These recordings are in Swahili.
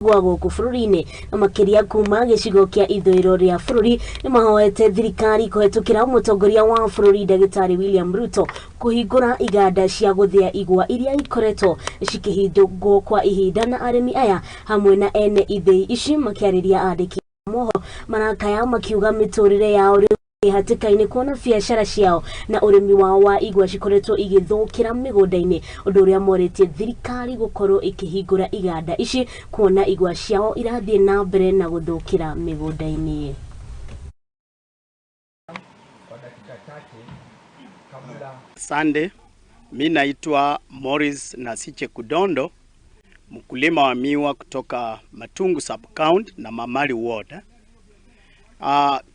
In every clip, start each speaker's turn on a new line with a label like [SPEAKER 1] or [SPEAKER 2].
[SPEAKER 1] Gwa gũkũ bũrũri-inĩ na makĩria kuma gĩcigo kĩa ithũĩro rĩa bũrũri nĩ mahoete thirikari kũhetũkĩra mũtongoria wa bũrũri ndagĩtarĩ William Ruto kũhingũra iganda cia gũthĩa igwa iria ikoretwo cikĩhingwo kwa ihinda. Na arĩmi aya hamwe na ene ithĩi ici makĩarĩria andĩki mohoro marakaya makiuga mĩtũrĩre yao rĩu hatĩka-inĩ kuona biacara ciao na ũrĩmi wao wa igwa cikoretwo igĩthũkĩra mĩgũnda-inĩ, ũndũ ũrĩa morĩtie thirikari gũkorwo ĩkĩhingũra iganda ici kuona igwa ciao irathiĩ na mbere na gũthũkĩra mĩgũnda-inĩ.
[SPEAKER 2] Kwa dakika chache kabla
[SPEAKER 3] Sande, mi naitwa Morris Nasiche Kudondo, mkulima wa miwa kutoka Matungu sub county na Mamali ward.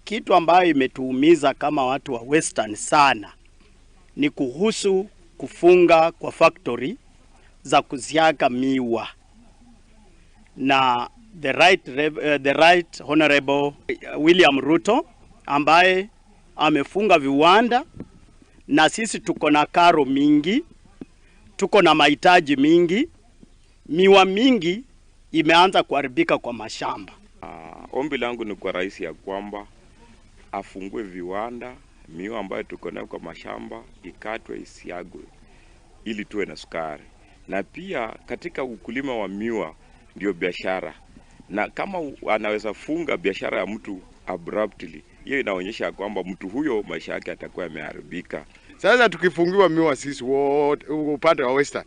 [SPEAKER 3] Kitu ambayo imetuumiza kama watu wa Western sana ni kuhusu kufunga kwa factory za kusiaga miwa na the right Honorable William Ruto ambaye amefunga viwanda, na sisi tuko na karo mingi, tuko na mahitaji mingi, miwa mingi imeanza kuharibika kwa mashamba.
[SPEAKER 4] Ombi langu ni kwa rais ya kwamba afungue viwanda, miwa ambayo tuko nayo kwa mashamba ikatwe isiagwe ili tuwe na sukari, na pia katika ukulima wa miwa ndio biashara, na kama anaweza funga biashara ya mtu abruptly, hiyo inaonyesha kwamba mtu huyo maisha yake atakuwa yameharibika.
[SPEAKER 5] Sasa tukifungiwa miwa sisi wote upande wa Western,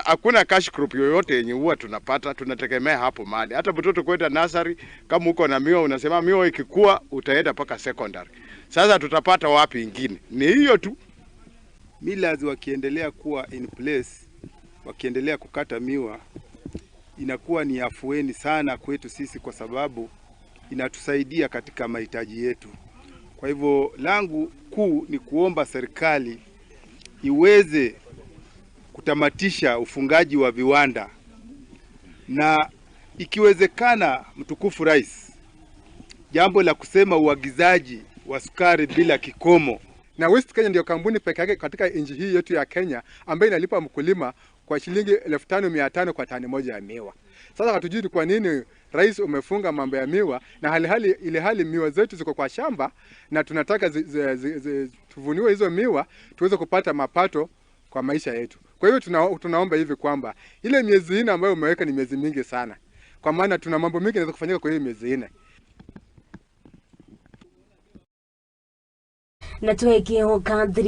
[SPEAKER 5] hakuna cash crop yoyote yenye huwa tunapata, tunategemea hapo mali. Hata mtoto kwenda nursery, kama uko na miwa unasema miwa ikikua utaenda mpaka secondary. Sasa tutapata wapi ingine? Ni hiyo tu.
[SPEAKER 6] Millers wakiendelea kuwa in place, wakiendelea kukata miwa, inakuwa ni afueni sana kwetu sisi, kwa sababu inatusaidia katika mahitaji yetu. Kwa hivyo langu kuu ni kuomba serikali iweze kutamatisha ufungaji wa viwanda na ikiwezekana, mtukufu Rais, jambo la kusema uagizaji wa sukari bila kikomo.
[SPEAKER 7] Na West Kenya ndio kampuni peke yake katika nchi hii yetu ya Kenya ambayo inalipa mkulima kwa shilingi 5,500 kwa tani moja ya miwa. Sasa hatujui kwa nini rais umefunga mambo ya miwa na hali hali ile hali miwa zetu ziko kwa shamba na tunataka zi, zi, zi, zi, tuvuniwe hizo miwa tuweze kupata mapato kwa maisha yetu. Kwa hiyo tunaomba hivi kwamba ile miezi 4 ambayo umeweka ni miezi mingi sana, kwa maana tuna mambo mengi yanaweza kufanyika kwa hiyo miezi 4.
[SPEAKER 1] Na twĩkĩhoka.